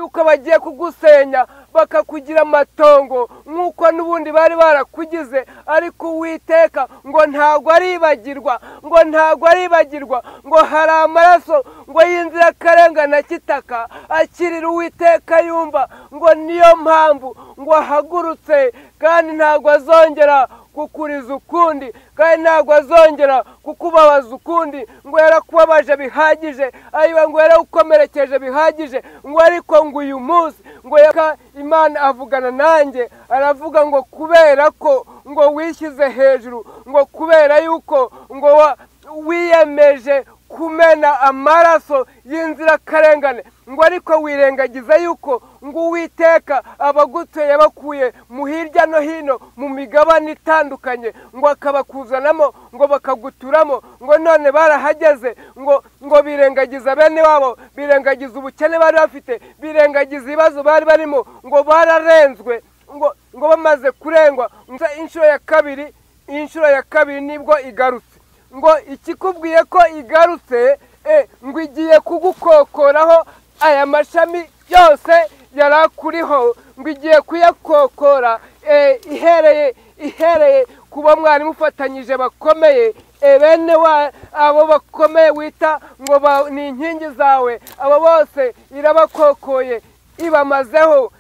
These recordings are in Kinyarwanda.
yuko bagiye kugusenya bakakugira amatongo nk'uko n'ubundi bari barakugize. Ariko Uwiteka ngo ntago aribagirwa, ngo ntago aribagirwa, ngo hari amaraso ngo y'inzirakarengane kitaka akirira Uwiteka yumva, ngo niyo mpamvu ngo ahagurutse kandi ntago azongera kukuriza ukundi, kandi ntago azongera kukubabaza ukundi. Ngo yarakubabaje bihagije, ayiwe ngo yaragukomerekeje bihagije, ngo ariko ngo uyu munsi ngo yaka Imana avugana nanjye aravuga ngo kubera ko ngo wishyize hejuru, ngo kubera yuko ngo wiyemeje kumena amaraso y'inzirakarengane, ngo ariko wirengagiza yuko ngo Uwiteka abagutuye yabakuye mu hirya no hino mu migabane itandukanye, ngo akabakuzanamo, ngo bakaguturamo, ngo none barahageze, ngo birengagiza bene wabo, birengagiza ubukene bari bafite, birengagiza ibibazo bari barimo, ngo bararenzwe, ngo bamaze kurengwa. Inshuro ya kabiri nibwo igarutse. Ngo ikikubwiye ko igarutse, ngo igiye kugukokoraho aya mashami yose yarakuriho, ngo igiye kuyakokora ihereye kuba mwari mufatanyije bakomeye, bene wa abo bakomeye wita ngo ni inkingi zawe, abo bose irabakokoye, ibamazeho,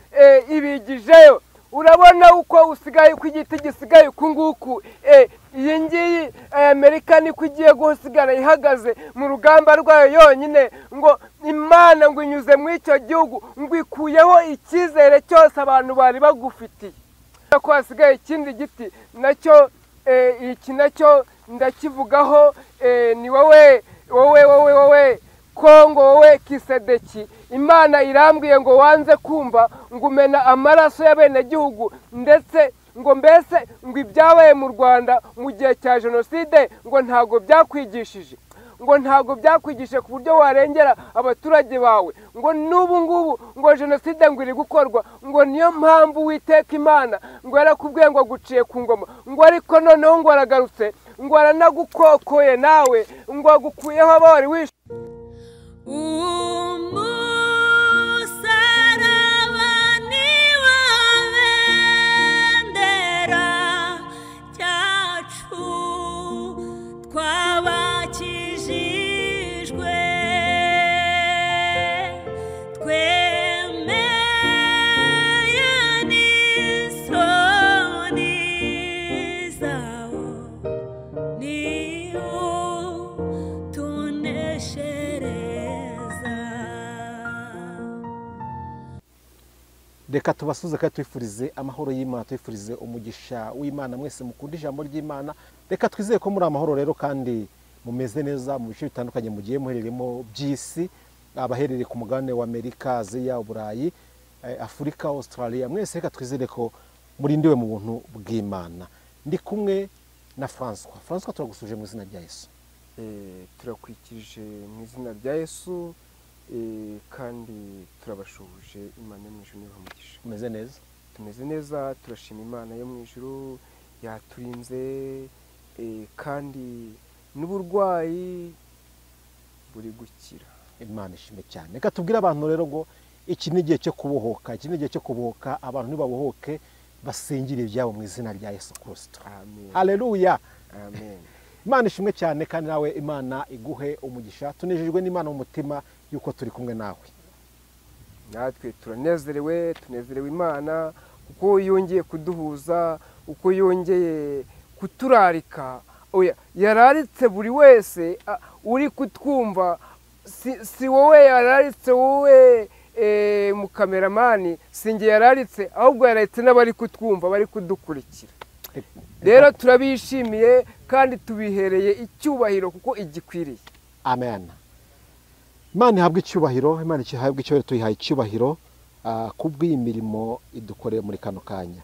ibigijeyo. Urabona uko usigaye, uko igiti gisigaye uku nguku. Iyi ngiyi Amerika niko igiye gusigara ihagaze mu rugamba rwayo yonyine, ngo Imana ngo inyuze muri icyo gihugu ngo ikuyeho icyizere cyose abantu bari bagufitiye. Ko hasigaye ikindi giti nacyo, iki nacyo ndakivugaho, ni wowe wowe wowe wowe Kongo, wowe Kisedeki. Imana irambwiye ngo wanze kumva, ngo umena amaraso y'abenegihugu, ndetse ngo mbese ngo ibyabaye mu Rwanda mu gihe cya jenoside ngo ntago byakwigishije, ngo ntago byakwigishije ku buryo warengera abaturage bawe, ngo n'ubu ngubu ngo jenoside ngo iri gukorwa, ngo niyo mpamvu Uwiteka Imana ngo yarakubwiye ngo aguciye ku ngoma, ngo ariko noneho ngo aragarutse, ngo aranagukokoye nawe, ngo agukuyeho abari wishe. Reka tubasuze kandi twifurize amahoro y'Imana, twifurize umugisha w'Imana mwese mukunda ijambo ry'Imana. Reka twizeye ko muri amahoro rero kandi mumeze neza mu bice bitandukanye mugiye muhereremo by'isi, abaherereye ku mugabane wa Amerika, Aziya, Uburayi, Afurika, Australia, mwese reka twizere ko murindiwe mu buntu bw'Imana. Ndi kumwe na François. François, turagusuje mu izina rya Yesu. Turakwikije mu izina rya Yesu, kandi turabashuhuje. Imana yo mu ijuru niba umugisha. Tumeze neza, tumeze neza, turashima Imana yo mu ijuru yaturinze, kandi n'uburwayi buri gukira. Imana ishime cyane. Reka tubwire abantu rero ngo iki ni igihe cyo kubohoka, iki ni igihe cyo kubohoka, abantu nibabohoke basingire ibyabo mu izina rya Yesu Kristo. Amen. Haleluya. Amen. Imana ishimwe cyane, kandi nawe Imana iguhe umugisha. Tunejejwe n'Imana mu mutima yuko turi kumwe nawe. Natwe turanezerewe, tunezerewe Imana kuko yongeye kuduhuza, uko yongeye kuturarika. Oya, yararitse buri wese uri kutwumva, si wowe yararitse, wowe mu kameramani, sinjye yararitse, ahubwo yararitse n'abari kutwumva, bari kudukurikira. Rero turabishimiye kandi tubihereye icyubahiro kuko igikwiriye. Amen. Imana ihabwe icyubahiro, Imana ihabwe icyubahiro, tuyihaye icyubahiro kubw'iyi mirimo idukoreye muri kano kanya.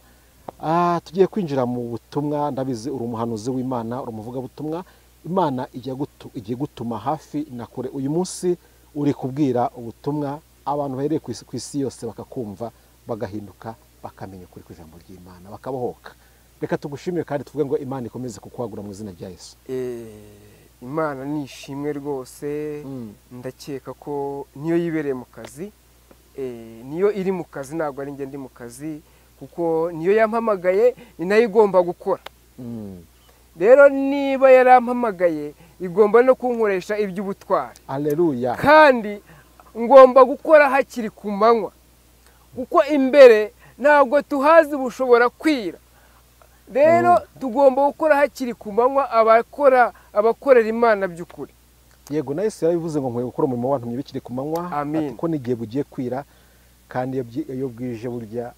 Tugiye kwinjira mu butumwa. Ndabizi uri umuhanuzi w'Imana, uri umuvugabutumwa. Imana igiye gutuma hafi na kure. Uyu munsi uri kubwira ubutumwa abantu bahereye ku isi yose, bakakumva, bagahinduka, bakamenya ukuri kw'ijambo ry'Imana, bakabohoka. Reka tugushimire kandi tuvuge ngo Imana ikomeze kukwagura mu izina rya Yesu. Imana ni ishimwe rwose. Ndakeka ko niyo yibereye mu kazi, Niyo iri mu kazi, ntabwo ari njye ndi mu kazi, kuko niyo yampamagaye, ni nayo igomba gukora. Rero niba yarampamagaye igomba no kunkoresha iby'ubutwari. Haleluya. Kandi ngomba gukora hakiri ku manywa, kuko imbere ntabwo tuhazi bushobora kwira. Rero tugomba gukora hakiri ku manywa, abakora abakorera Imana by'ukuri. Yego, na Yesu yarabivuze ngo nkwiye gukora umurimo wantumye bikiri ku manywa, ati ko n'igihe bugiye kwira, kandi iyo bwije burya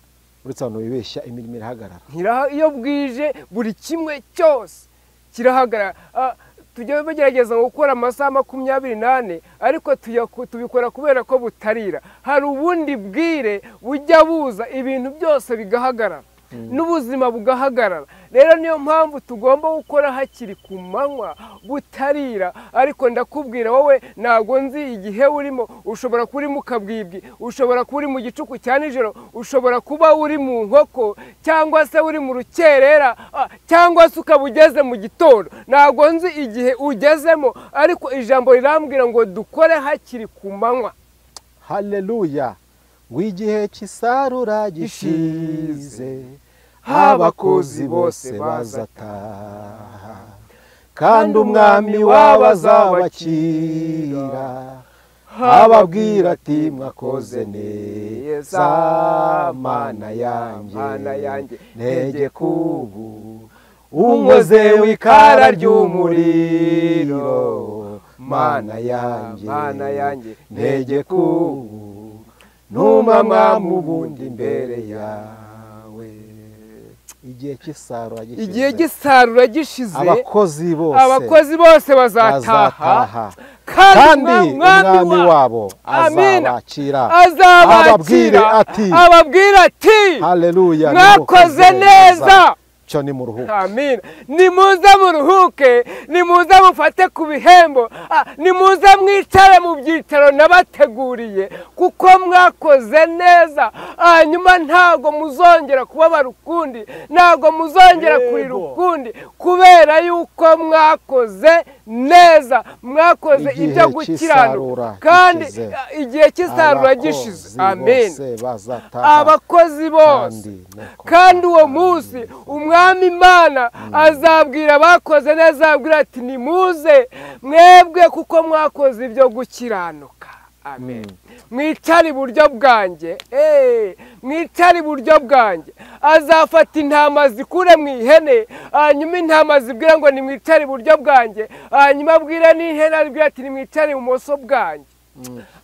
uretse abantu bibeshya imirimo irahagarara. Iyo bwije buri kimwe cyose kirahagarara. Tujya bagerageza gukora amasaha 24, ariko tubikora kubera ko butarira. Hari ubundi bwire bujya buza ibintu byose bigahagarara, n'ubuzima bugahagarara. Rero niyo mpamvu tugomba gukora hakiri ku manywa butarira. Ariko ndakubwira wowe, ntabwo nzi igihe urimo. Ushobora kuba uri mu kabwibwi, ushobora kuba uri mu gicuku cya nijoro, ushobora kuba uri mu nkoko, cyangwa se uri mu rukerera, cyangwa se ukaba ugeze mu gitondo. Ntabwo nzi igihe ugezemo, ariko ijambo rirambwira ngo dukore hakiri ku manywa. Haleluya. Ngo igihe cy'isarura gishize, abakozi bose bazataha, kandi umwami wabo azabakira, ababwira ati mwakoze neza, Mana yanjye ntegeka ubu, unkoze w'ikara ry'umuriro, Mana yanjye ntegeka ubu, ntuma mwami ubundi imbere yawe. Igihe cy'isarura gishize, abakozi bose bazataha, kandi umwami wabo azabakira, ababwira ati haleluya, mwakoze neza, cyo nimuruhuke. Amina. Nimuze muruhuke, nimuze mufate ku bihembo, nimuze mwicare mu byicaro nabateguriye, kuko mwakoze neza. Hanyuma ntago muzongera kubabara ukundi, ntago muzongera kurira ukundi, kubera yuko mwakoze neza, mwakoze ibyo gukiranuka, kandi igihe cy'isarura gishize. Amen. Abakozi bose. Kandi uwo munsi umwami Imana azabwira abakoze neza, azabwira ati nimuze mwebwe kuko mwakoze ibyo gukiranuka. Amen. Mwicare iburyo bwanjye, mwicare iburyo bwanjye. Azafata intama zikure mu ihene, hanyuma intama zibwira ngo nimwicare iburyo bwanjye, hanyuma abwira n'ihene abwira ati nimwicare ibumoso bwanjye.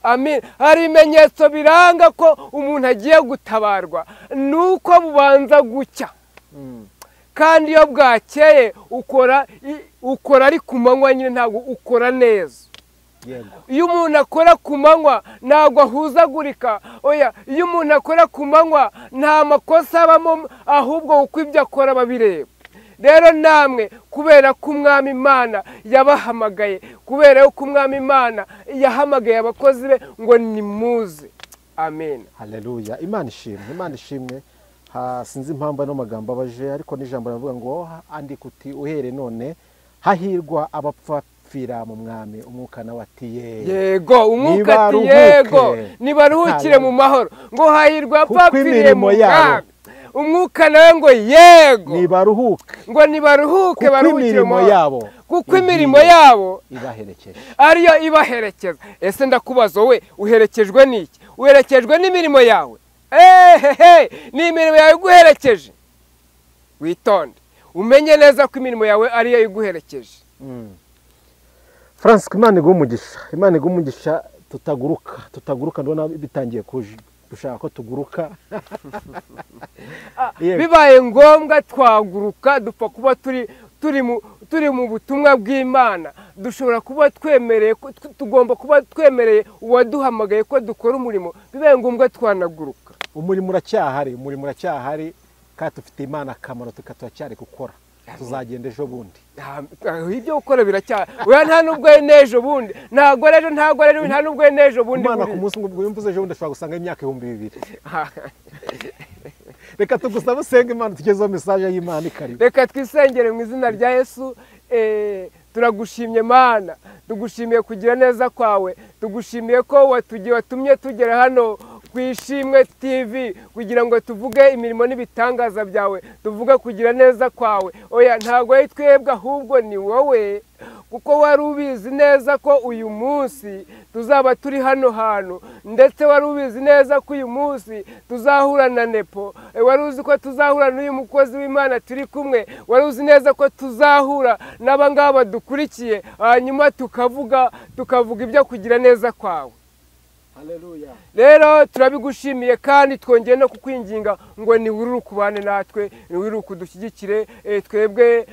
Amen. Hari ibimenyetso biranga ko umuntu agiye gutabarwa, nuko bubanza gucya. Kandi iyo bwakeye ukora ari ku manywa nyine, ntabwo ukora neza. Iyo umuntu akora ku manywa ntabwo ahuzagurika. Oya, iyo umuntu akora ku manywa nta makosa abamo, ahubwo uko ibyo akora babireba. Rero namwe kubera ko umwami Imana yabahamagaye, kubera ko umwami Imana yahamagaye abakozi be ngo nimuze. Amen. Haleluya. Imana ishimwe, Imana ishimwe. Sinzi impamvu ano magambo abaje, ariko n'ijambo ravuga ngo andika uti uhere none hahirwa abapfapfira mu mwami, umwuka nawe ati yego, umwuka ati yego, nibaruhukire mu mahoro. Ngo hahirwa abapfapfiriye mu mwami, umwuka nawe ngo yego, nibaruhuke, ngo nibaruhuke, baruhukire mu mahoro, kuko imirimo yabo ibaherekeje, ariyo ibaherekeza. Ese ndakubaza wowe, uherekejwe n'iki? Uherekejwe n'imirimo yawe? Ni imirimo yawe iguherekeje. Witonde, umenye neza ko imirimo yawe ariyo iguherekeje. Francis, Imana iguhe umugisha, Imana iguhe umugisha. Tutaguruka, ndabona bitangiye gushaka ko tuguruka. Bibaye ngombwa twaguruka, dupfa kuba turi mu butumwa bw'Imana. Dushobora kuba twemereye, tugomba kuba twemereye uwaduhamagaye ko dukora umurimo. Bibaye ngombwa twanaguruka. Umurimo uracyahari, umurimo uracyahari, kandi dufite Imana akamaro, turacyari gukora. Tuzagenda ejo bundi. Ibyo gukora biracyahari. Oya, nta nubwo n'ejo bundi, ntabwo ejo, ntabwo ejo, nta nubwo n'ejo bundi. Imana ku munsi ngo mvuze ejo bundi ashobora gusanga imyaka 2000. Reka tugusabe usenge Imana, tugezeho message y'Imana ikaribu. Reka twisengere mu izina rya Yesu. Turagushimye Mana, tugushimiye kugira neza kwawe, tugushimiye ko watumye tugera hano ku Ishimwe TV kugira ngo tuvuge imirimo n'ibitangaza byawe, tuvuge kugira neza kwawe. Oya, ntabwo ari twebwe ahubwo ni wowe, kuko wari ubizi neza ko uyu munsi tuzaba turi hano hantu, ndetse wari ubizi neza ko uyu munsi tuzahura na Nepo, wari uzi ko tuzahura n'uyu mukozi w'Imana turi kumwe, wari uzi neza ko tuzahura n'aba ngaba dukurikiye, hanyuma tukavuga ibyo kugira neza kwawe. Haleluya. Rero turabigushimiye kandi twongeye no kukwinginga ngo niwurure kubane natwe, niwurure kudushyigikire. Twebwe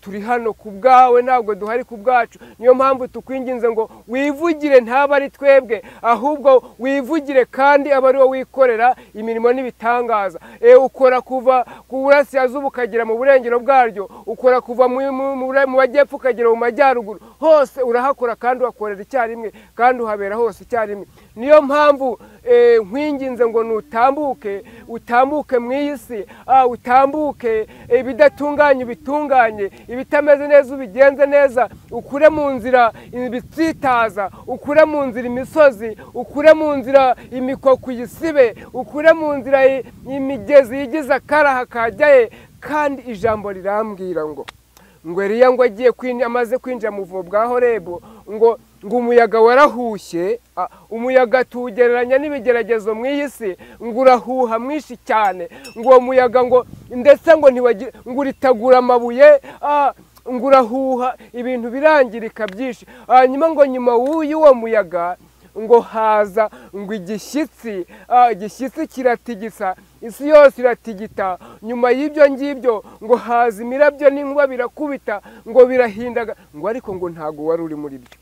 turi hano ku bwawe, ntabwo duhari ku bwacu. Niyo mpamvu tukwinginze ngo wivugire, ntaba ari twebwe ahubwo wivugire, kandi aba ari wowe wikorera imirimo n'ibitangaza. Ukora kuva ku burasirazuba ukagera mu burengero bwaryo, ukora kuva mu majyepfo ukagera mu majyaruguru, hose urahakora kandi uhakorera icyarimwe, kandi uhabera hose icyarimwe. Niyo mpamvu nkwinginze ngo nutambuke, utambuke mu iyi si, utambuke ibidatunganye ubitunganye, ibitameze neza ubigenze neza, ukure mu nzira ibitsitaza, ukure mu nzira imisozi, ukure mu nzira imikoko uyisibe, ukure mu nzira imigezi yigize akaraha kajyaye. Kandi ijambo rirambwira ngo Eliya ngo agiye amaze kwinjira mu buvumo bwa Horebu, ngo umuyaga warahushye. Umuyaga tuwugereranya n'ibigeragezo mu iyi si, ngo urahuha mwinshi cyane, ngo uwo muyaga ngo ndetse ngo ngo uritagura amabuye, ngo urahuha ibintu birangirika byinshi. Hanyuma ngo nyuma w'uwo muyaga ngo haza ngo igishyitsi, igishyitsi kiratigisa isi yose iratigita. Nyuma y'ibyo ngibyo ngo haza imirabyo n'inkuba birakubita, ngo birahindaga, ngo ariko ngo ntago wari uri muri byo.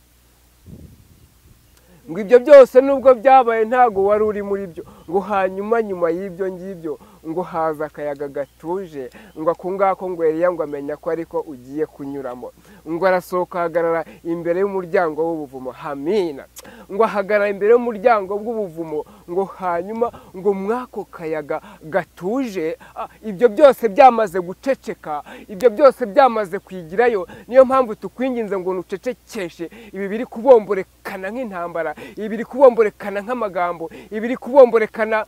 Ngo ibyo byose nubwo byabaye ntago wari uri muri byo. Ngo hanyuma nyuma y'ibyo ngibyo ngo haza akayaga gatuje, ngo ako ngako ngo Eliya ngo amenya ko ariko ugiye kunyuramo. Ngo arasohoka ahagarara imbere y'umuryango w'ubuvumo. Hamina. Ngo ahagarara imbere y'umuryango w'ubuvumo, ngo hanyuma ngo mwako kayaga gatuje, ibyo byose byamaze guceceka, ibyo byose byamaze kwigirayo. Niyo mpamvu tukwinginze ngo nucecekeshe ibi biri kubomborekana nk'intambara, ibi biri kubomborekana nk'amagambo, ibi biri kubomborekana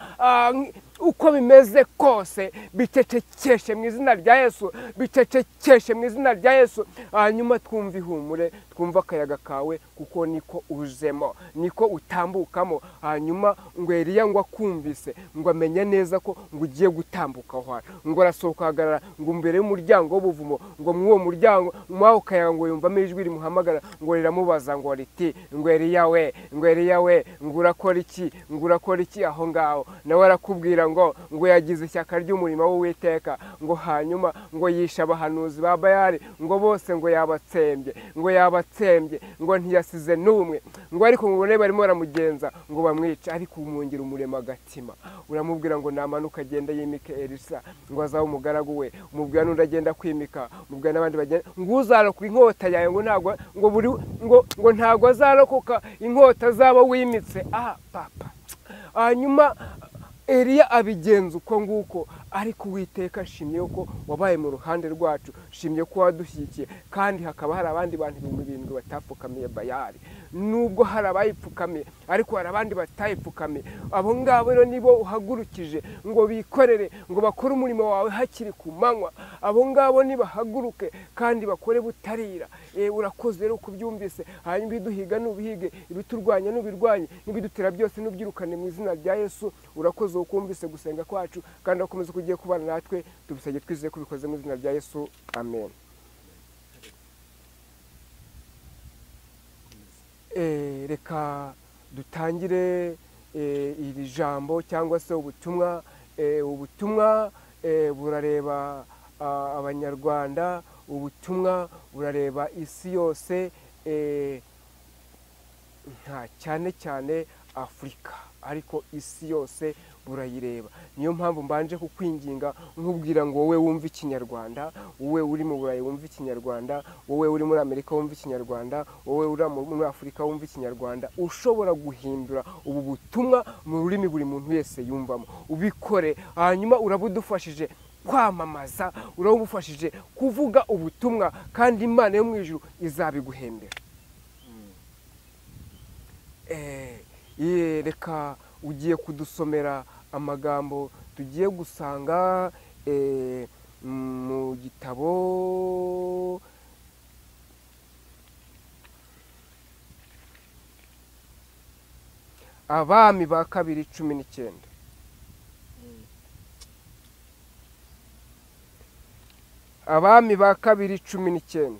uko bimeze kose, bicecekeshe mu izina rya Yesu, bicecekeshe mu izina rya Yesu. Hanyuma twumva ihumure, twumva akayaga kawe, kuko niko uzemo, niko utambukamo. Hanyuma ngo Eliya ngo akumvise, ngo amenye neza ko ngo ugiye gutambuka aho hantu. Ngo arasohoka ahagarara ngo imbere y'umuryango w'ubuvumo, ngo mw'uwo muryango mw'ako kayaga ngo yumvamo ijwi rimuhamagara, ngo riramubaza ngo riti ngo Eliya we, ngo Eliya we, ngo urakora iki, ngo urakora iki aho ngaho? Nawe arakubwira ngo yagize ishyaka ry'umurimo w'Uwiteka, ngo hanyuma ngo yishe abahanuzi ba Bayali, ngo bose ngo yabatsembye, ngo yabatsembye, ngo ntiyasize n'umwe, ngo ariko ngo ne barimo baramugenza ngo bamwice, ariko umwongera umurema agatima. Uramubwira ngo namanuka agenda yimike Elisa, ngo azabe umugaragu we. Umubwira n'undi agenda kwimika, umubwira n'abandi bagenda, ngo uzarokoka inkota yawe, ngo ntago ngo buri ngo ntago azarokoka inkota azaba wimitse. Papa. Hanyuma Eliya abigenza uko nguko, ariko Uwiteka shimye ko wabaye mu ruhande rwacu, shimye ko wadushyigikiye, kandi hakaba hari abandi bantu 7,000 batapfukamiye Bayali. Nubwo hari abayipfukamiye, ariko hari abandi batayipfukamiye. Abo ngabo rero nibo uhagurukije ngo bikorere, ngo bakore umurimo wawe hakiri ku manywa. Abo ngabo nibahaguruke kandi bakore butarira. Urakoze rero kubyumvise. Hanyuma ibiduhiga n'ubihige, ibiturwanya n'ubirwanye, n'ibidutera byose n'ubyirukane mu izina rya Yesu. Urakoze ukumvise gusenga kwacu, kandi akomeze kugiye kubana natwe. Tubisabye twizeye kubikoze mu izina rya Yesu. Amen. Reka dutangire iri jambo cyangwa se ubutumwa. Ubutumwa burareba abanyarwanda, ubutumwa burareba isi yose, nta cyane cyane Afurika, ariko isi yose burayireba. Niyo mpamvu mbanje kukwinginga nkubwira ngo wowe wumva ikinyarwanda, wowe uri mu Burayi wumva ikinyarwanda, wowe uri muri Amerika wumva ikinyarwanda, wowe uri muri Afurika wumva ikinyarwanda, ushobora guhindura ubu butumwa mu rurimi buri muntu wese yumvamo, ubikore. Hanyuma urabudufashije kwamamaza, urabufashije kuvuga ubutumwa, kandi Imana yo mu ijuru izabiguhembera. Reka Ugiye kudusomera amagambo tugiye gusanga mu gitabo Abami ba kabiri 19. Abami ba kabiri 19.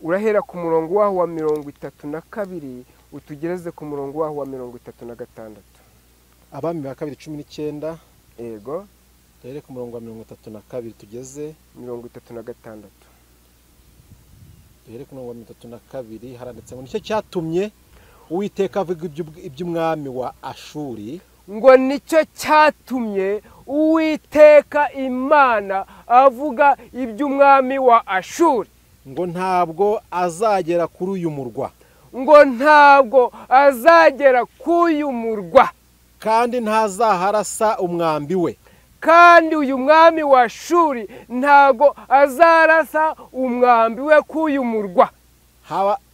Urahera ku murongo waho wa 32 utugereze ku murongo waho wa 36. Abami ba kabiri 19. Yego. Duhere ku murongo wa 32 tugeze 36. Duhere ku murongo wa 32 haranditse ngo nicyo cyatumye Uwiteka avuga iby'umwami wa Ashuri, ngo nicyo cyatumye Uwiteka Imana avuga iby'umwami wa Ashuri, ngo ntabwo azagera kuri uyu murwa, ngo ntabwo azagera kuri uyu murwa, kandi ntazaharasa umwambi we, kandi uyu mwami wa Ashuri ntabwo azarasa umwambi we kuri uyu murwa,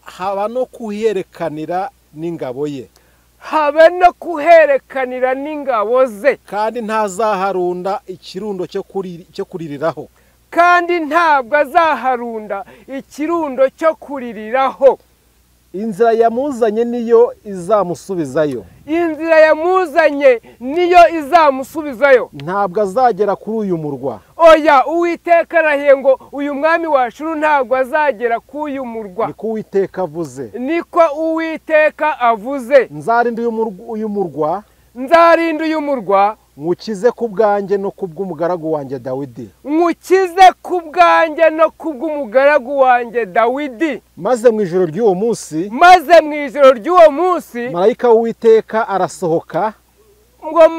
haba no kuherekanira n'ingabo ye, habe no kuherekanira n'ingabo ze, kandi ntazaharunda ikirundo cyo kuririraho, kandi ntabwo azaharunda ikirundo cyo kuririraho. Inzira yamuzanye niyo izamusubizayo, inzira yamuzanye niyo izamusubizayo, ntabwo azagera kuri uyu murwa. Oya, Uwiteka arahiye ngo uyu mwami wa Ashuru ntabwo azagera kuri uyu murwa. Niko Uwiteka avuze, niko Uwiteka avuze. Nzarinda uyu murwa, nzarinda uyu murwa, nkukize ku bwanjye no ku bw'umugaragu wanjye Dawidi, nkukize ku bwanjye no ku bw'umugaragu wanjye Dawidi. Maze mu ijoro ry'uwo munsi, maze mu ijoro ry'uwo munsi, marayika w'Uwiteka arasohoka, ngo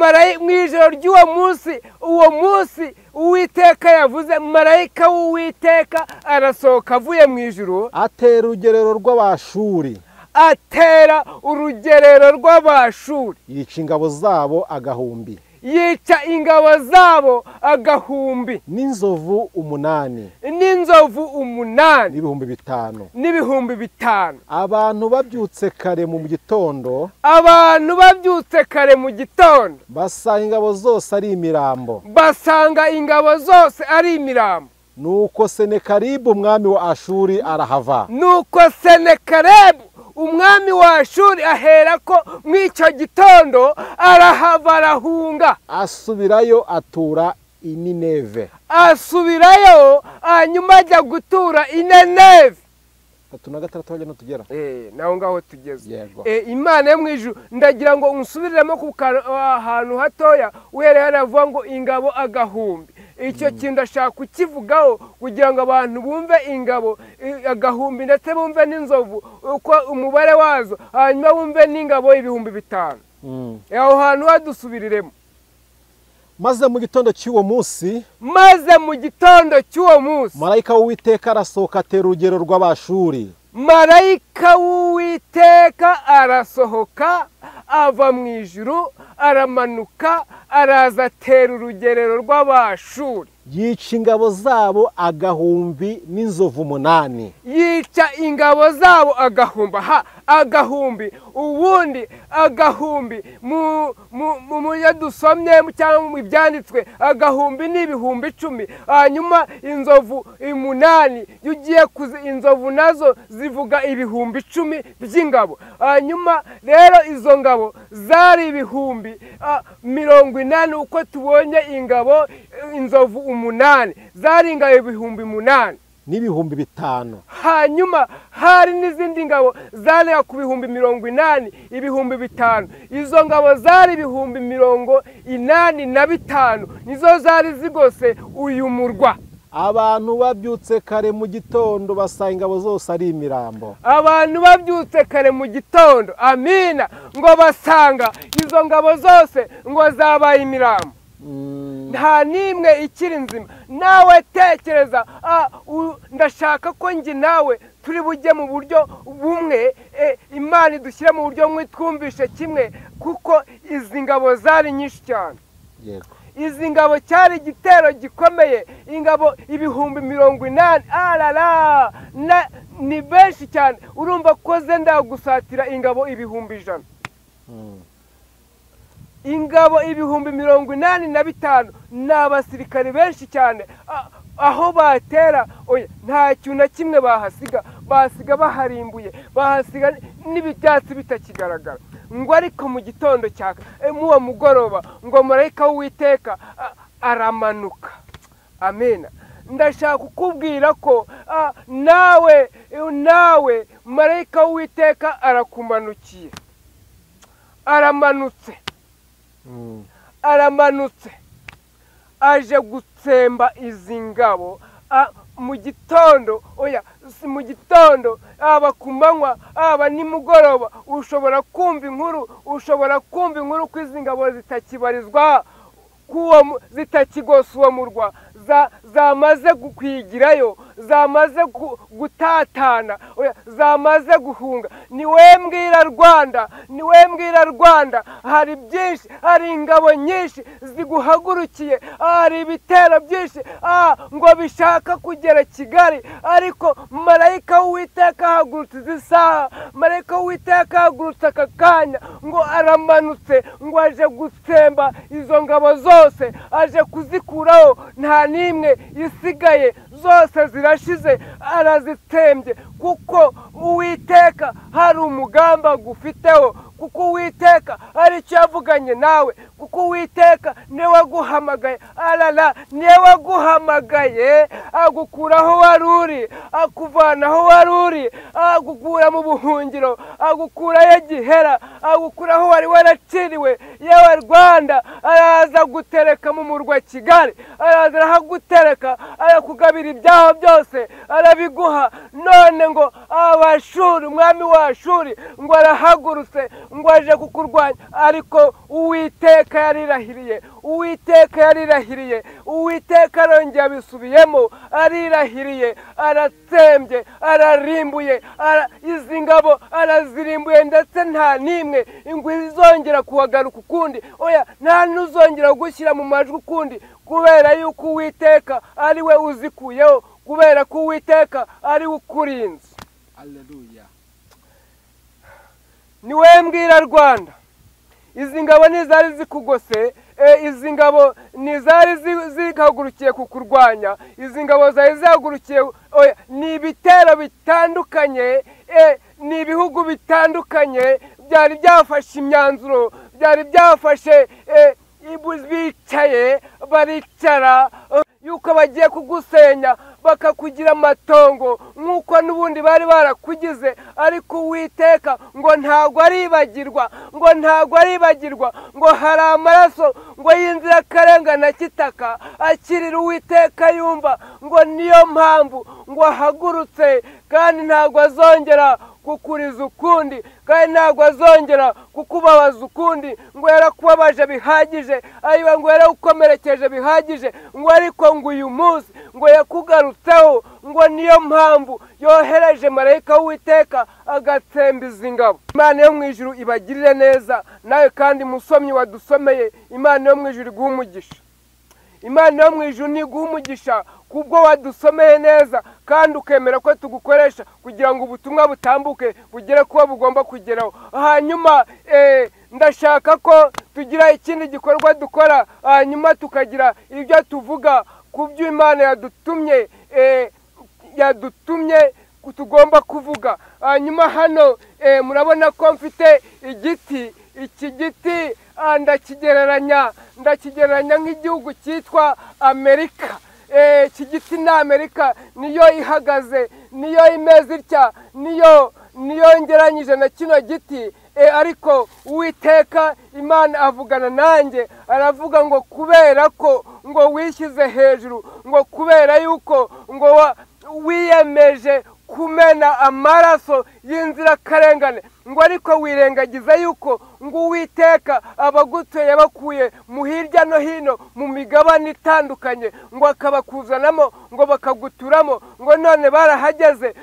mu ijoro ry'uwo munsi, uwo munsi Uwiteka yavuze, marayika w'Uwiteka arasohoka avuye mu ijuru, atera urugerero rw'Abashuri, atera urugerero rw'Abashuri, yica ingabo zabo agahumbi, yica ingabo zabo agahumbi, n'inzovu 8, n'inzovu 8, n'ibihumbi 5, n'ibihumbi 5. Abantu babyutse kare mu gitondo, abantu babyutse kare mu gitondo, basanga ingabo zose ari imirambo, basanga ingabo zose ari imirambo. Nuko Senakeribu umwami wa Ashuri arahava, nuko Senakeribu umwami wa Ashuri aherako mw'icyo gitondo arahava arahunga, asubirayo atura i Nineve, asubirayo hanyuma ajya gutura i Nineve. 36 hajya tugera naho ngaho tugeze. Imana yo mu ijuru, ndagira ngo unsubiriremo ku ahantu hatoya uhereye haravuga ngo ingabo agahumbi. Icyo kintu ndashaka kukivugaho kugira ngo abantu bumve ingabo agahumbi, ndetse bumve n'inzovu uko umubare wazo, hanyuma bumve n'ingabo 5000. Aho hantu hadusubiriremo. Maze mu gitondo cy'uwo munsi, maze mu gitondo cy'uwo munsi, marayika w'Uwiteka arasohoka atera urugero rw'Abashuri, marayika w'Uwiteka arasohoka ava mu ijuru aramanuka araza atera urugerero rw'Abashuri, yica ingabo zabo agahumbi n'inzovu 8, yica ingabo zabo agahumbi, agahumbi ubundi agahumbi mu yo dusomye cyangwa mu byanditswe agahumbi ni 10,000, hanyuma inzovu 8 iyo ugiye inzovu nazo zivuga 10,000 by'ingabo. Hanyuma rero izo ngabo zari 80,000 uko tubonye ingabo inzovu 8 zari ingabo 8,000 n'ibihumbi 5. Hanyuma hari n'izindi ngabo zari ku 80,000 5,000. Izo ngabo zari 85,000 nizo zari zigose uyu murwa. Abantu babyutse kare mu gitondo basanga ingabo zose ari imirambo, abantu babyutse kare mu gitondo, amina, ngo basanga izo ngabo zose ngo zabaye imirambo, nta nimwe ikiri nzima. Nawe tekereza, ndashaka ko njye nawe turi bujye mu buryo bumwe, Imana idushyire mu buryo bumwe twumvishe kimwe, kuko izi ngabo zari nyinshi cyane. Yego. Izi ngabo cyari igitero gikomeye, ingabo 80,000, arara ni benshi cyane. Urumva ko zenda gusatira ingabo 100,000. Ingabo 85,000 ni abasirikari benshi cyane. Aho batera oya nta kintu na kimwe bahasiga, basiga baharimbuye, bahasiga n'ibyatsi bitakigaragara. Ngo ariko mu gitondo cya muwo mugoroba ngo marayika w'Uwiteka aramanuka. Amena. Ndashaka kukubwira ko nawe marayika w'Uwiteka arakumanukiye, aramanutse, aramanutse aje gutsemba izi ngabo mu gitondo. Oya si mu gitondo, aba ku manywa, aba nimugoroba, ushobora kumva inkuru, ushobora kumva inkuru ko izi ngabo zitakibarizwa, zitakigose uwo murwa, zamaze kwigirayo, zamaze gutatana, zamaze guhunga. Ni we mbwira Rwanda, ni we mbwira Rwanda, hari byinshi, hari ingabo nyinshi ziguhagurukiye, hari ibitero byinshi ngo bishaka kugera Kigali, ariko marayika w'Uwiteka ahagurutse izi saha, marayika w'Uwiteka ahagurutse aka kanya, ngo aramanutse, ngo aje gutsemba izo ngabo zose, aje kuzikuraho, nta n'imwe isigaye, zose zirashize, arazitsembye. Kuko Uwiteka hari umugamba gufiteho, kuko Uwiteka hari icyo yavuganye nawe, kuko Uwiteka niwe waguhamagaye, arara niwe waguhamagaye, agukura aho wari uri, akuvana aho wari uri, agukura mu buhungiro, agukurayo gihera, agukura aho wari waraciriwe. Yewe Rwanda, araza gutereka mu murwa Kigali, araza arahagutereka, arakugabira ibyaho byose, arabiguha. None ngo Abashuri, umwami wa Ashuri ngo arahagurutse, ngo aje kukurwanya, ariko Uwiteka yarirahiriye, Uwiteka yarirahiriye, Uwiteka arongera abisubiyemo, arirahiriye, aratsembye, ararimbuye, izi ngabo arazirimbuye, ndetse nta n'imwe ingwe izongera kuhagaruka ukundi. Oya, nta n'uzongera gushyira mu majwi ukundi, kubera yuko Uwiteka ari we uzikuyeho, kubera ko Uwiteka ari we ukurinze. Haleluya. Ni we mbwira Rwanda, izi ngabo ntizari zikugose, izi ngabo ntizari zihagurukiye kukurwanya, izi ngabo zari zihagurukiye, ni ibitero bitandukanye, ni ibihugu bitandukanye byari byafashe imyanzuro, byari byafashe, bicaye baricara yuko bagiye kugusenya, bakakugira amatongo nk'uko n'ubundi bari barakugize. Ariko Uwiteka ngo ntago aribagirwa, ngo ntago aribagirwa, ngo hari amaraso ngo y'inzirakarengane kitaka akirira Uwiteka yumva, ngo niyo mpamvu ngo ahagurutse, kandi ntago azongera kukuriza ukundi, kandi ntago azongera kukubabaza ukundi. Ngo yarakubabaje bihagije, ayiwe ngo yaragukomerekeje bihagije, ngo ariko ngo uyu munsi ngo yakugarutseho, ngo niyo mpamvu yohereje marayika w'Uwiteka agatsemba izi ngabo. Imana yo mu ijuru ibagirire neza. Nawe kandi musomyi wadusomeye, Imana yo mu ijuru iguhe umugisha. Imana yo mu ijuru niguhe umugisha kubwo wadusomeye neza, kandi ukemera ko tugukoresha kugira ngo ubutumwa butambuke bugere kuba bugomba kugeraho. Hanyuma ndashaka ko tugira ikindi gikorwa dukora, hanyuma tukagira ibyo tuvuga ku byo Imana yadutumye, yadutumye tugomba kuvuga. Hanyuma hano murabona ko mfite igiti, iki giti ndakigereranya nk'igihugu cyitwa Amerika. Iki giti ni Amerika, niyo ihagaze, niyo imeze itya, niyo ngeranyije na kino giti. Ariko Uwiteka Imana avugana nanjye, aravuga ngo kubera ko ngo wishyize hejuru, ngo kubera yuko ngo wiyemeje kumena amaraso y'inzirakarengane, ngo ariko wirengagiza yuko ngo Uwiteka abagutuye yabakuye mu hirya no hino mu migabane itandukanye, ngo akabakuzanamo, ngo bakaguturamo, ngo none barahageze,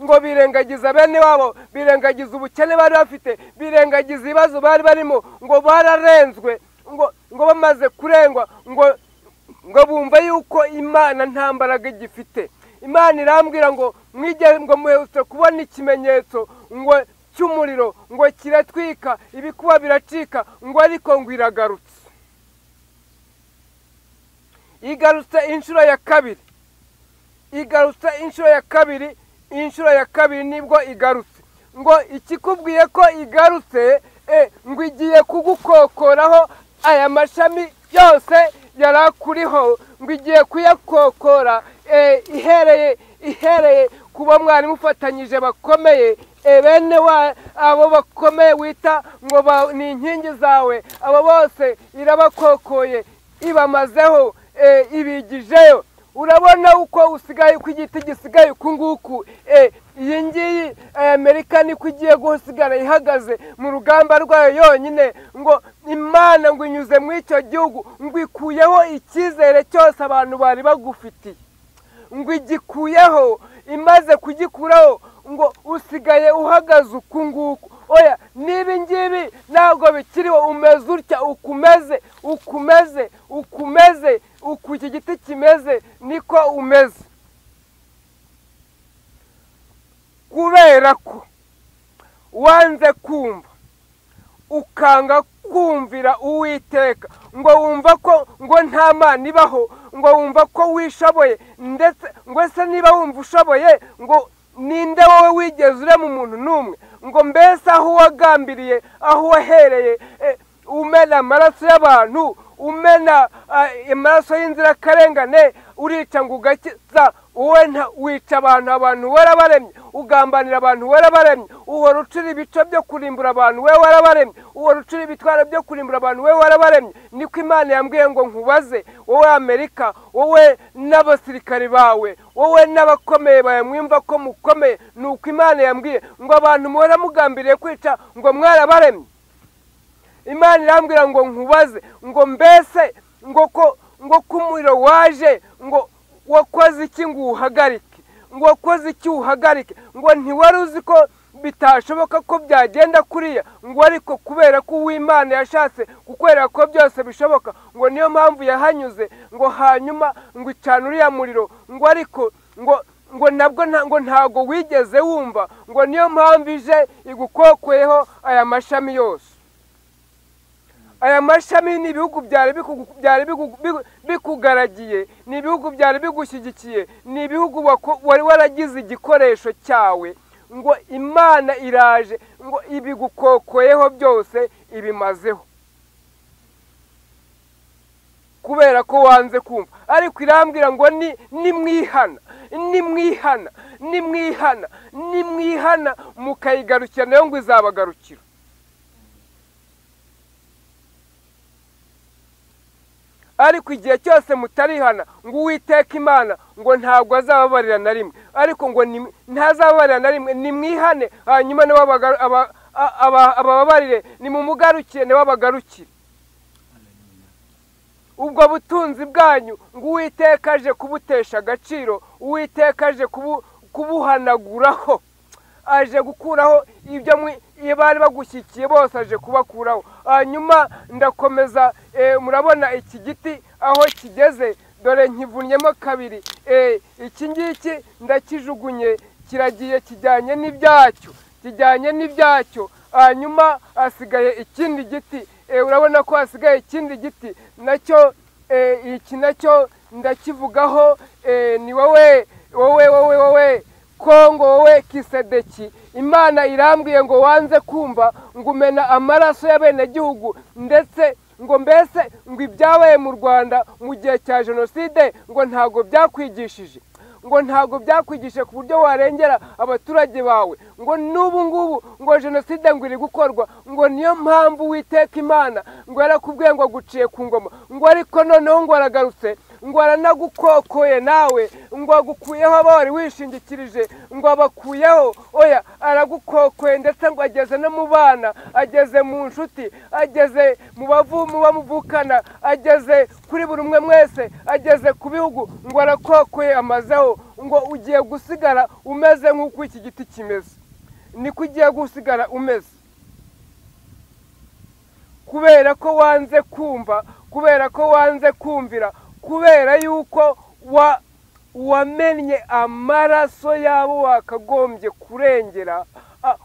ngo birengagiza bene wabo, birengagiza ubukene bari bafite, birengagiza ibibazo bari barimo, ngo bararenzwe, ngo bamaze kurengwa, ngo bumva yuko Imana nta mbaraga igifite. Imana irambwira ngo mwige, ngo muherutse kubona ikimenyetso ngo cy'umuriro ngo kiratwika, ibikuba biracika, ngo ariko ngo iragarutse. Igarutse inshuro ya kabiri, igarutse inshuro ya kabiri, inshuro ya kabiri nibwo igarutse. Ngo ikikubwiye ko igarutse, ngo igiye kugukokoraho aya mashami yose yarakuriho, ngo igiye kuyakokora, ihereye kuba mwari mufatanyije bakomeye, bene wa abo bakomeye wita ngo ni inkingi zawe, abo bose irabakokoye, ibamazeho, ibigijeyo. Urabona uko usigaye, uko igiti gisigaye uku nguku. Iyi ngiyi Amerika niko igiye gusigara ihagaze mu rugamba rwayo yonyine. Ngo Imana ngo inyuze muri icyo gihugu, ngo ikuyeho icyizere cyose abantu bari bagufitiye, ngo igikuyeho. Imaze kugikuraho ngo usigaye uhagaze uku nguku. Oya, niba ngibi ntabwo bikiriho, umeze utya, ukumeze, ukumeze, ukumeze, uku iki giti kimeze niko umeze. Kubera ko wanze kumva, ukanga kumvira Uwiteka, ngo wumva ko ngo nta Mana ibaho, ngo wumva ko wishoboye, ndetse ngo se niba wumva ushoboye, ngo ninde wowe wigeze urema umuntu n'umwe? Ngo mbese aho wagambiriye, aho wahereye, umena amaraso y'abantu, umena amaraso y'inzirakarengane, urica ngo ugakiza, wowe wica abantu, abantu warabaremye, ugambanira abantu warabaremye, uhora ucura ibico byo kurimbura abantu, we warabaremye, uhora ucura ibitwaro byo kurimbura abantu, we warabaremye. Niko Imana yambwiye ngo nkubaze, wowe Amerika, wowe n'abasirikari bawe, wowe n'abakomeye bawe, mwimva ko mukomeye. Nuko Imana yambwiye ngo abantu muhora mugambiriye kwica ngo mwarabaremye. Imana irambwira ngo nkubaze, ngo mbese ngo ko ngo kumuriro waje, ngo wakoze iki ngo uhagarike, ngo wakoze iki uhagarike, ngo ntiwari uzi ko bitashoboka ko byagenda kuriya, ngo ariko kubera ko Uwimana yashatse kukwereka ko byose bishoboka, ngo niyo mpamvu yahanyuze, ngo hanyuma ngo icana uriya muriro, ngo ariko ngo nabwo ngo ntago wigeze wumva, ngo niyo mpamvu ije igukokoyeho aya mashami yose. Aya mashami ni ibihugu byari bikugaragiye, ni ibihugu byari bigushyigikiye, ni ibihugu wari waragize igikoresho cyawe, ngo Imana iraje ngo ibigukokoyeho byose ibimazeho, kubera ko wanze kumva. Ariko irambwira ngo nimwihana, nimwihana, nimwihana, nimwihana mukayigarukira, nayo ngo izabagarukira. Ariko igihe cyose mutarihana, ngo Uwiteka Imana ngo ntabwo azababarira na rimwe, ariko ngo ntazababarira na rimwe. Nimwihane hanyuma nawe abababarire, nimumugarukire nawe abagarukire. Ubwo butunzi bwanyu ngo Uwiteka aje kubutesha agaciro, Uwiteka aje kubuhanaguraho, aje gukuraho ibyo bari bagushyikiye bose, aje kubakuraho. Hanyuma ndakomeza, murabona iki giti aho kigeze, dore nkivunnyemo kabiri. Iki ngiki ndakijugunye, kiragiye kijyanye n'ibyacyo, kijyanye n'ibyacyo. Hanyuma hasigaye ikindi giti, urabona ko hasigaye ikindi giti nacyo, iki nacyo ndakivugaho. Ni wowe, wowe, wowe, wowe Kongo, wowe Kisedeki. Imana irambwiye ngo wanze kumva, ngo umena amaraso y'abenegihugu, ndetse ngo mbese ngo ibyabaye mu Rwanda mu gihe cya jenoside ngo ntago byakwigishije, ngo ntago byakwigishije ku buryo warengera abaturage bawe, ngo n'ubu ngubu ngo jenoside ngo iri gukorwa, ngo niyo mpamvu Uwiteka Imana ngo yarakubwiye ngo aguciye ku ngoma, ngo ariko noneho ngo aragarutse, ngo aranagukokoye nawe, ngo agukuyeho abo wari wishingikirije, ngo abakuyeho. Oya, aragukokoye, ndetse ngo ageze no mu bana, ageze mu nshuti, ageze mu bavumu bamuvukana, ageze kuri buri umwe mwese, ageze ku bihugu, ngo arakokoye amazeho, ngo ugiye gusigara umeze nk'uko iki giti kimeze, niko ugiye gusigara umeze, kubera ko wanze kumva, kubera ko wanze kumvira, kubera yuko wamennye amaraso yabo wakagombye kurengera,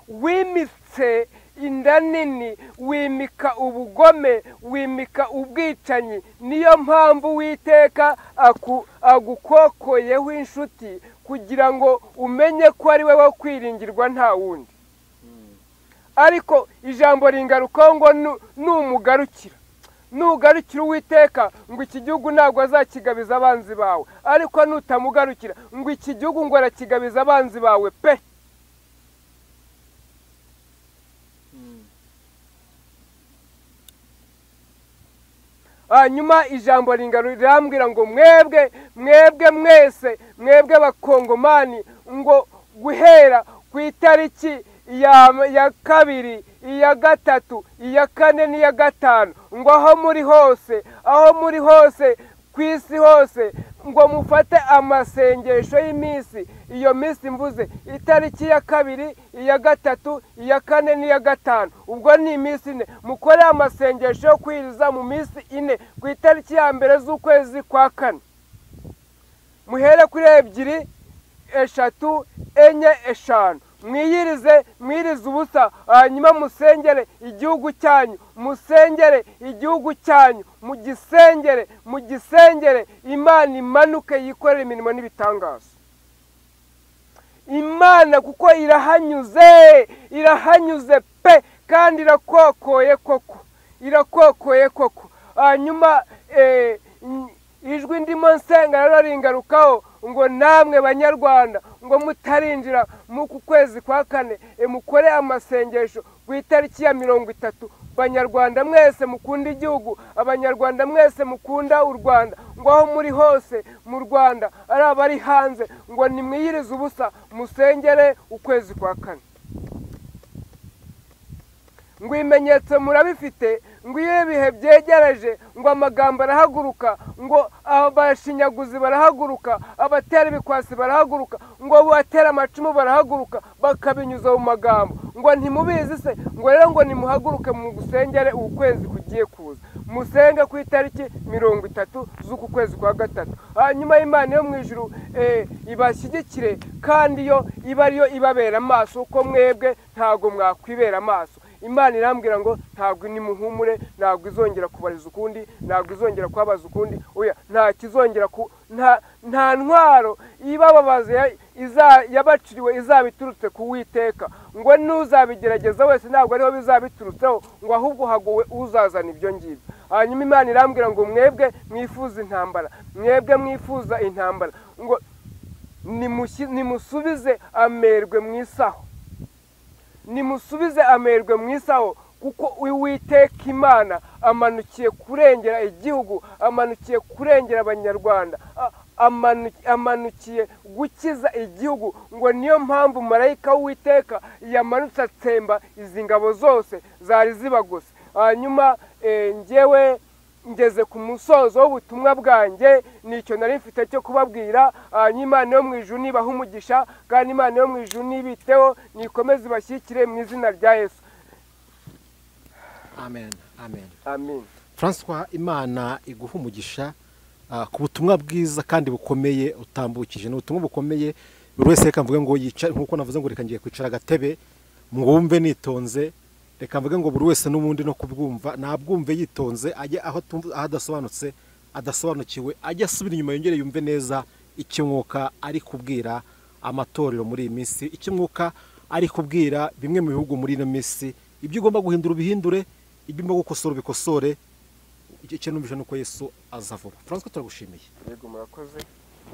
wimitse Wimitse inda nini, wimika ubugome, wimika ubwicanyi. Niyo mpamvu Uwiteka agukokoyeho inshuti, kugira ngo umenye ko ari we wo kwiringirwa nta wundi. Ariko ijambo ringaruka ngo numugarukira, nugarukira Uwiteka ngo iki gihugu ntabwo azakigabiza abanzi bawe, ariko nutamugarukira ngo iki gihugu ngo arakigabiza abanzi bawe pe. Hanyuma ijambo rirambwira ngo mwebwe mwebwe mwese mwebwe abakongomani, ngo guhera ku itariki ya 2, iya 3, iya 4 n'iya 5, ngo aho muri hose, aho muri hose ku isi hose, ngo mufate amasengesho y'iminsi, iyo minsi mvuze itariki ya 2, iya 3, iya 4 n'iya 5, ubwo ni iminsi 4. Mukore amasengesho yo kwiriza mu minsi 4, ku itariki ya 1 z'ukwezi kwa 4, muhere kuri 2, 3, 4, 5, mwiyirize, mwirize ubusa. Hanyuma musengere igihugu cyanyu, musengere igihugu cyanyu, mugisengere, mugisengere, Imana imanuke yikorere imirimo n'ibitangazo. Imana kuko irahanyuze, irahanyuze pe, kandi irakokoye koko, irakokoye koko. Hanyuma ijwi ndimo nsenga rero ringarukaho ngo namwe banyarwanda, ngo mutarinjira mu kwezi kwa 4, mukore amasengesho ku itariki ya 30. Banyarwanda mwese mukunda igihugu, abanyarwanda mwese mukunda u Rwanda, ngo aho muri hose mu Rwanda, ari abari hanze, ngo nimwiyirize ubusa musengere ukwezi kwa 4. Ngo ibimenyetso murabifite, ngo iyo ibihe byegereje, ngo amagambo arahaguruka, ngo abashinyaguzi barahaguruka, abatera ibikwasi barahaguruka, ngo abatera amacumu barahaguruka, bakabinyuza mu magambo. Ngo ntimubizi se? Ngo rero ngo nimuhaguruke mu gusengere ukwezi kugiye kuza, musenge ku itariki 30 z'uku kwezi kwa 3. Hanyuma Imana yo mu ijuru ibashyigikire, kandi yo iba ariyo ibabera amaso, uko mwebwe ntago mwakwibera amaso. Imana irambwira ngo ntabwo nimuhumure, ntabwo izongera kubariza ukundi, ntabwo izongera kubabaza ukundi, oya nta kizongera ku nta ntwaro ibababaza yabaciriwe izabiturutse ku Uwiteka. Ngo nuzabigerageza wese ntabwo ariho bizabiturutseho, ngo ahubwo hagowe uzazana ibyo ngibyo. Hanyuma Imana irambwira ngo mwebwe mwifuza intambara, mwebwe mwifuza intambara, ngo nimusubize amerwe mu isaho, nimusubize amerwe mu isaho, kuko Uwiteka Imana amanukiye kurengera igihugu, amanukiye kurengera abanyarwanda, amanukiye gukiza igihugu. Ngo niyo mpamvu marayika w'Uwiteka yamanutse atsemba izi ngabo zose zari zibagose. Hanyuma njyewe ngeze ku musozo w'ubutumwa bwanjye, nicyo nari mfite cyo kubabwira. Hanyuma Imana yo mu ijuru nibaha umugisha, kandi Imana yo mu ijuru nibiteho, nikomeze ibashyikire mu izina rya Yesu. Amen, amen, amen. François, Imana iguha umugisha ku butumwa bwiza kandi bukomeye utambukije. Ni ubutumwa bukomeye, buri wese reka mvuge ngo yicara, nkuko navuze ngo reka ngiye kwicara agatebe mwumve nitonze, reka mvuge ngo buri wese n'ubundi no kubwumva nabwumve yitonze, ajye aho adasobanutse adasobanukiwe, ajye asubira inyuma yongere yumve neza icyo Mwuka ari kubwira amatorero muri iyi minsi, icyo Mwuka ari kubwira bimwe mu bihugu muri ino minsi. Ibyo ugomba guhindura ubihindure, ibyo ugomba gukosora ubikosore. Icyo numvise nuko Yesu aza vuba. François, turagushimiye. Yego, murakoze.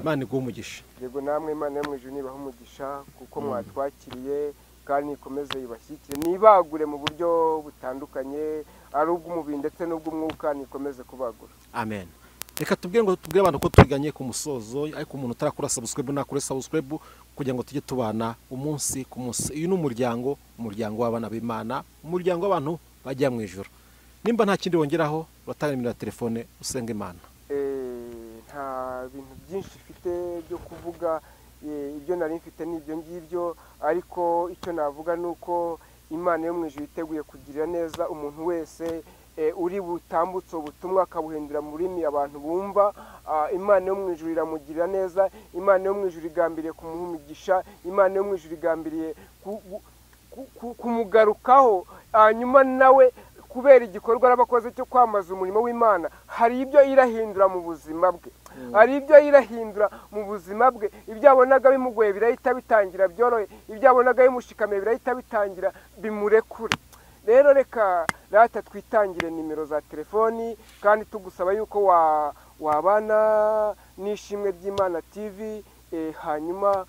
Imana iguhe umugisha. Yego, namwe Imana yo mu ijuru nibahe umugisha, kuko mwatwakiriye, kandi ikomeze ibashyikire, nibagure mu buryo butandukanye, ari ubw'umubiri ndetse n'ubw'umwuka, nikomeze kubagura. Amen. Reka tubwire ngo tubwire abantu ko tuganye ku musozo, ariko umuntu utarakora subscribe nakore subscribe kugira ngo tujye tubana umunsi ku munsi. Uyu ni umuryango, umuryango w'abana b'Imana, umuryango w'abantu bajya mu ijuru. Nimba nta kindi wongeraho, uratanga nimero ya telefone usenga Imana. Nta bintu byinshi mfite byo kuvuga, ibyo nari mfite n'ibyo ngibyo, ariko icyo navuga nuko Imana yo mu ijuru iteguye kugirira neza umuntu wese uri butambutse ubutumwa akabuhindura mu rurimi abantu bumva. Imana yo mu ijuru iramugirira neza, Imana yo mu ijuru igambiriye kumuha umugisha, Imana yo mu ijuru igambiriye kumugarukaho, hanyuma nawe kubera igikorwa arabakoze cyo kwamaza umurimo w'Imana, hari ibyo irahindura mu buzima bwe, hari ibyo irahindura mu buzima bwe. Ibyo abonaga bimugoye birahita bitangira byorohe, ibyo abonaga bimushikamiye birahita bitangira bimurekure. Rero reka rata twitangire nimero za telefoni, kandi tugusaba yuko wabana n'Ishimwe ry'Imana TV, hanyuma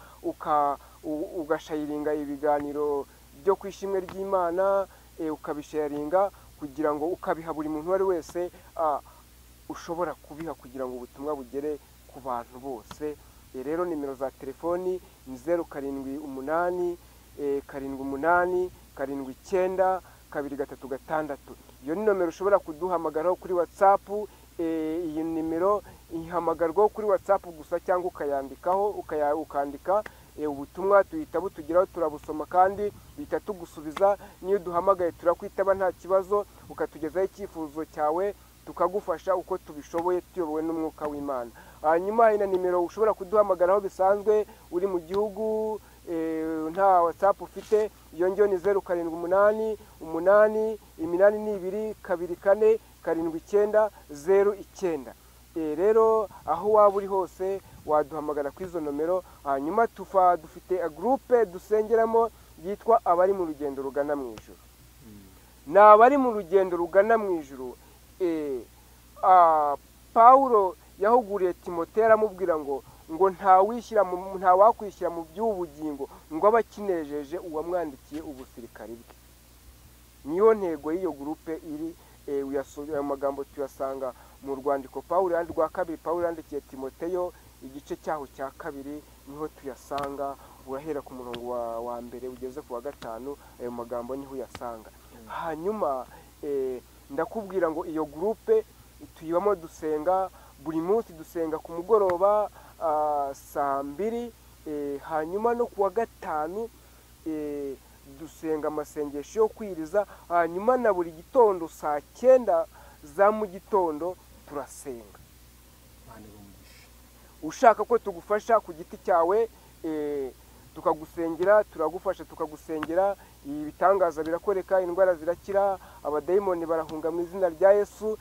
ugashayiringa ibiganiro byo ku Ishimwe ry'Imana, ukabisharinga kugira ngo ukabiha buri muntu uwo wese ushobora kubiha kugira ngo ubutumwa bugere ku bantu bose. Rero nimero za telefoni ni 0 7 8 7 8 7 9 2 3 6. Iyo ni nomero ushobora kuduhamagaraho kuri WhatsApp. Iyi nimero ihamagarwaho kuri WhatsApp gusa, cyangwa ukayandikaho, ukandika ubutumwa tuhita butugeraho, turabusoma kandi bita tugusubiza. Niyo duhamagaye turakwitaba nta kibazo, ukatugezaho icyifuzo cyawe tukagufasha uko tubishoboye tuyobowe n'umwuka w'Imana. Hanyuma hari na nimero ushobora kuduhamagaraho bisanzwe uri mu gihugu nta WhatsApp ufite, iyo ngiyo ni 0 7 8 8 8 2 2 4 7 9 0 9. Rero aho waba uri hose waduhamagara kuri izo nomero. Hanyuma dufite groupe dusengeramo yitwa abari mu rugendo rugana mu ijuru. Ni abari mu rugendo rugana mu ijuru. Paulo yahuguriye Timoteyo aramubwira ngo nta wakwishyira mu by'ubugingo ngo abe akinejeje uwamwandikiye ubusirikari bwe. Niyo ntego y'iyo groupe iri. Ayo magambo tuyasanga mu rwandiko Paulo rwa kabiri Paulo yandikiye Timoteyo, igice cyaho cya kabiri niho tuyasanga, urahera ku murongo wa mbere ugeze ku wa 5, ayo magambo niho uyasanga. Hanyuma ndakubwira ngo iyo groupe tuyibamo dusenga buri munsi, dusenga ku mugoroba saa 2, hanyuma no ku wa 5 dusenga amasengesho yo kwiriza, hanyuma na buri gitondo saa 9 za mu gitondo turasenga. Ushaka ko tugufasha ku giti cyawe, tukagusengera, turagufasha tukagusengera, ibitangaza birakoreka, indwara zirakira, abadayimoni barahunga mu izina rya Yesu,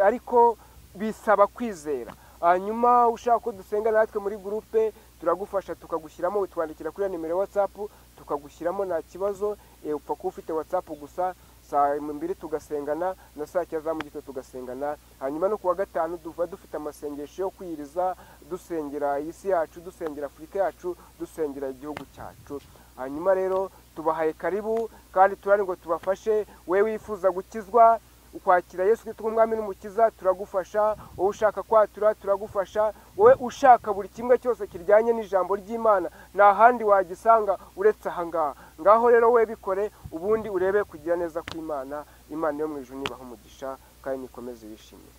ariko bisaba kwizera. Hanyuma ushaka ko dusenga natwe muri groupe turagufasha tukagushyiramo, utwandikira kuri nimero ya WhatsApp tukagushyiramo nta kibazo. Upfa kuba ufite WhatsApp gusa, saa 2 tugasengana na saa 9 za mu gitondo tugasengana. Hanyuma no kuwa 5 duva dufite amasengesho yo kwiriza, dusengera isi yacu, dusengera Afurika yacu, dusengera igihugu cyacu. Hanyuma rero tubahaye karibu kandi turari ngo tubafashe. We wifuza gukizwa ukwakira Yesu Kristo nk'umwami n'umukiza turagufasha, wowe ushaka kwatura turagufasha, wowe ushaka buri kimwe cyose kiryanye n'ijambo ry'Imana nta handi wagisanga uretse aha ngaha. Ngaho rero we bikore, ubundi urebe kugira neza kw'Imana. Imana yo mu ijuru nibaha umugisha kandi nikomeze bishimire.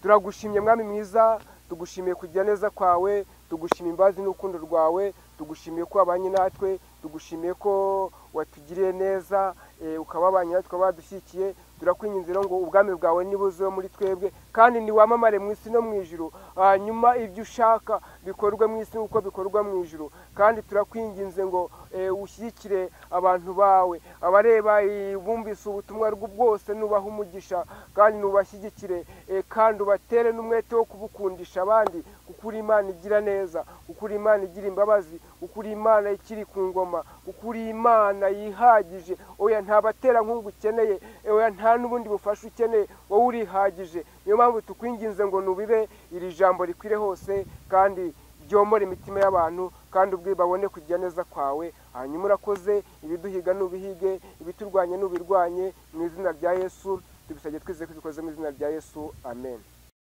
Turagushimye mwami mwiza, tugushimiye kugira neza kwawe, tugushimiye imbabazi n'urukundo rwawe, tugushimiye ko wabanye natwe, tugushimiye ko watugiriye neza, ukababanye natwe badushyikiye. Turakwinginze rero ngo ubwami bwawe nibuze muri twebwe kandi niwamamare mu isi no mu ijuru, hanyuma ibyo ushaka bikorwe mu isi uko bikorwa mu ijuru. Kandi turakwinginze ngo ushyigikire abantu bawe, abareba bumvise ubutumwa bwose nubaha umugisha kandi nubashyigikire, kandi ubatere n'umwete wo kubukundisha abandi, kuko uri Imana igira neza, kuko uri Imana igira imbabazi, kuko uri Imana ikiri ku ngoma, kuko uri Imana yihagije. Oya nta baterankunga ukeneye, oya nta n'ubundi bufasha ukeneye, wowe urihagije. Niyo mpamvu tukwinginze ngo nubibe iri jambo rikwire hose kandi ryomore imitima y'abantu, kandi ubwe babone kugira neza kwawe. Hanyuma urakoze, ibiduhiga nubihige, ibiturwanye nubirwanye, mu izina rya Yesu tubisabye twizeye ko bikoze mu izina rya Yesu, amen.